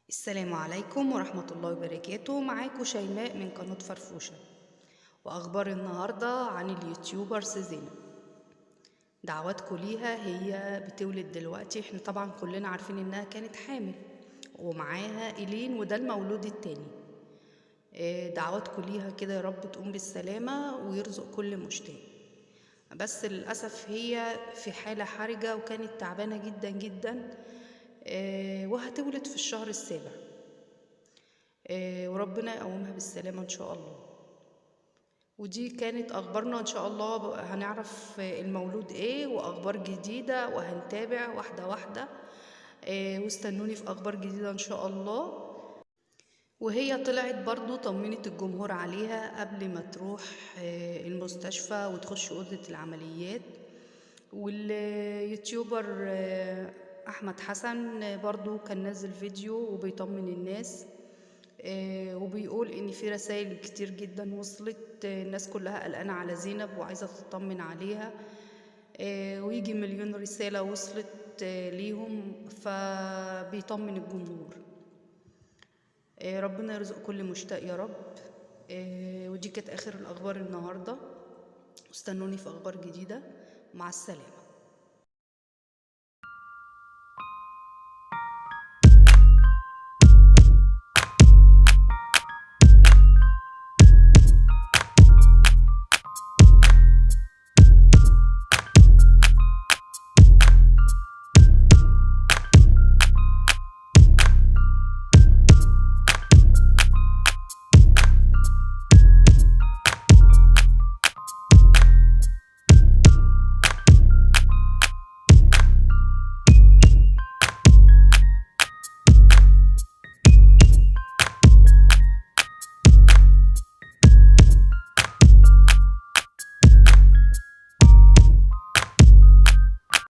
السلام عليكم ورحمة الله وبركاته. معاكم شيماء من قناة فرفوشة، وأخبار النهاردة عن ال YouTubers زينب. دعواتكم ليها، هي بتولد دلوقتي. احنا طبعا كلنا عارفين انها كانت حامل ومعاها إيلين، وده المولود التاني. دعواتكم ليها كده يا رب تقوم بالسلامة ويرزق كل مشتاق. بس للأسف هي في حالة حرجة وكانت تعبانة جدا جدا، وهتولد في الشهر السابع، وربنا يقومها بالسلامة إن شاء الله. ودي كانت أخبارنا، إن شاء الله هنعرف المولود إيه وأخبار جديدة، وهنتابع واحدة واحدة، واستنوني في أخبار جديدة إن شاء الله. وهي طلعت برضو طمنت الجمهور عليها قبل ما تروح المستشفى وتخش أوضة العمليات. وال YouTuber أحمد حسن برضو كان نزل فيديو وبيطمن الناس، وبيقول إن في رسائل كتير جدا وصلت، الناس كلها قلقانة على زينب وعايزة تطمن عليها، ويجي مليون رسالة وصلت ليهم، فبيطمن الجمهور. ربنا يرزق كل مشتاق يا رب. ودي كانت آخر الأخبار النهاردة، واستنوني في أخبار جديدة. مع السلامة.